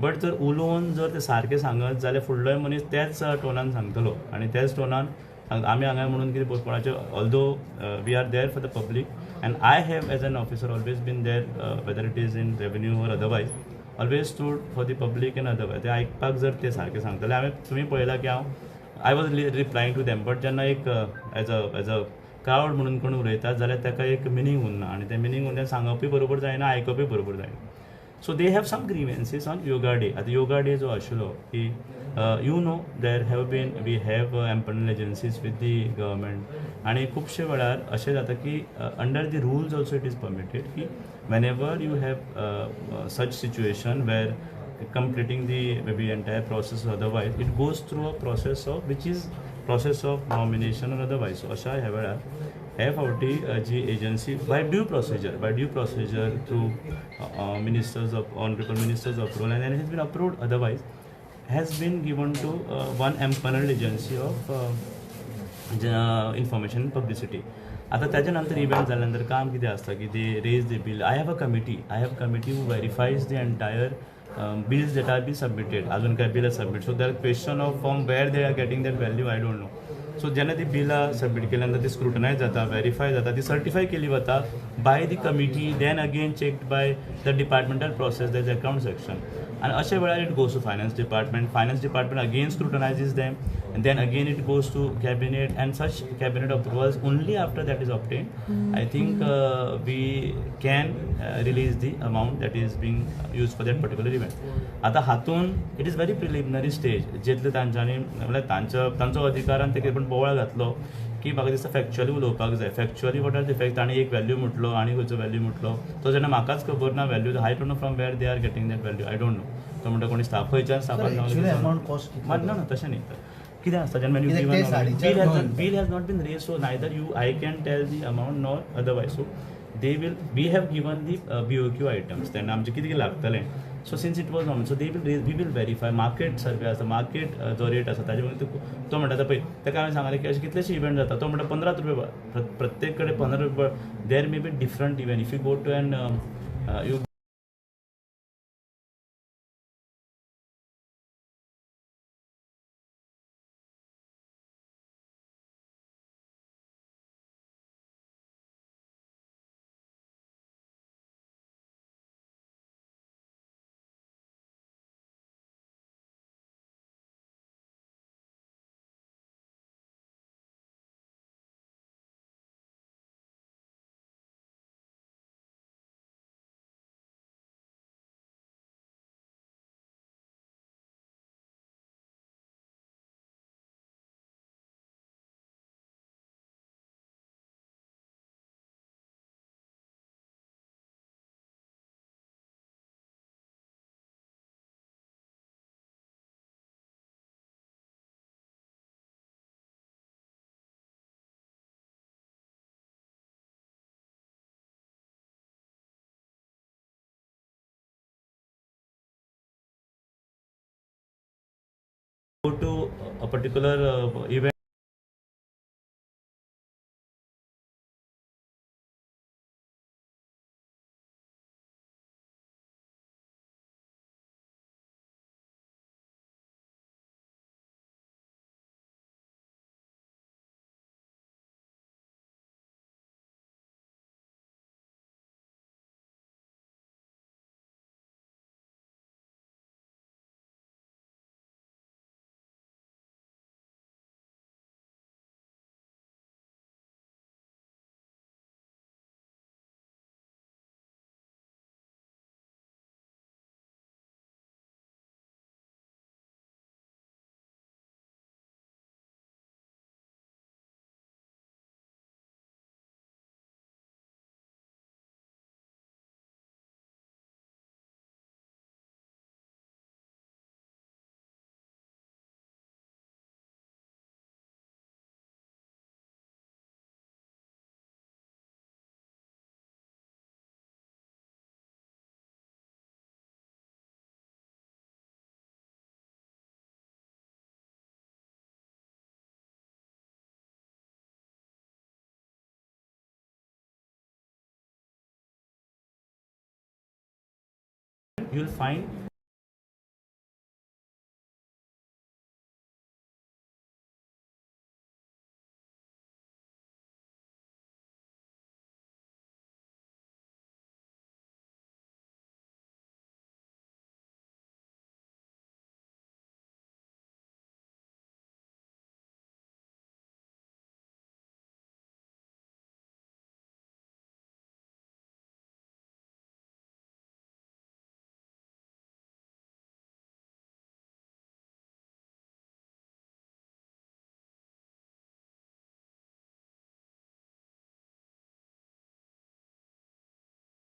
But जर उलोवन जर ते सारकें सांगत जाल्यार फुडलोय मनीस त्याच टोनान सांगतलो आनी त्याच टोनान आमी हांगा म्हणून कितें कोणाचें, although we are there for the public and I have as an officer always been there, whether it is in revenue or otherwise, always stood for the public and otherwise. ते आयकपाक जर ते सारकें सांगतले, हांवें तुमी पळयलां की हांव I was replying to them, but जेन्ना एक एज अ क्रावड म्हणून कोण उलयता जाल्यार ताका एक मिनींग उरना आनी तें मिनींग उरना, सांगपूय बरोबर जायना, आयकपूय बरोबर जायना. So they have some grievances on yoga day. आतां योगा डे जो आशिल्लो की you know there have been, we have empanel agencies with the government आनी खुबशे वेळार अशें जाता की under the rules also it is permitted की whenever you have such situation where completing the maybe entire process, otherwise it goes through a process of which is process of nomination or otherwise. So अशा ह्या वेळार हे फावटी जी agency by due procedure through ministers of honourable ministers approval and has been approved, otherwise has been given to one empanelled agency of information publicity. आतां ताच्या नंतर event जाल्या नंतर काम कितें आसता की they raise the bill. I have a committee, I have committee who verifies the entire bills that are be submitted. अजून काय bill submit, so there question of from where they are getting that value I don't know. So जेन्ना ती बिलां submit केल्या नंतर ती स्क्रुटनायज जाता, verify जाता, ती सर्टिफाय केली वता by the committee, then again checked by the departmental process, that is account section. आनी अशे वेळार it goes to finance department, finance department again scrutinizes them and then again it goes to cabinet and such cabinet approvals only after that is obtained I think we can release the amount that is being use for that particular event. आतां हातून it is very preliminary stage, जितले तांच्यांनी म्हणल्यार तांचो तांचो अधिकारान ते कितें पण बोवाळ घातलो की म्हाका दिसता फॅक्च्युअली उलोवपाक जाय. Factually what are the fact, ताणें एक व्हॅल्यू म्हटलो आनी खंयचो व्हॅल्यू म्हटलो तो जेन्ना म्हाकाच खबर ना value, I don't know from where they are getting that value, I don't know. तो म्हणटा कोणी स्टाफ खंयच्यान स्टाफान ना ना तशें न्ही, कितें आसता जेन्ना bill has not been raise, so neither you I can tell the amount nor otherwise. So they will, we have given the BOQ items तेन्ना आमचें कितें कितें लागतलें. So since it was normal, so they will raise, we will verify market survey आसा, market जो rate आसा ताजे मागीर तो म्हणटा पळय ताका हांवें सांगलें की अशे कितलेशे इव्हेंट जाता, तो म्हणटा 15 रुपया प्रत्येक कडेन 15 रुपया. There may be different event if you go to an you go to a particular event. You will find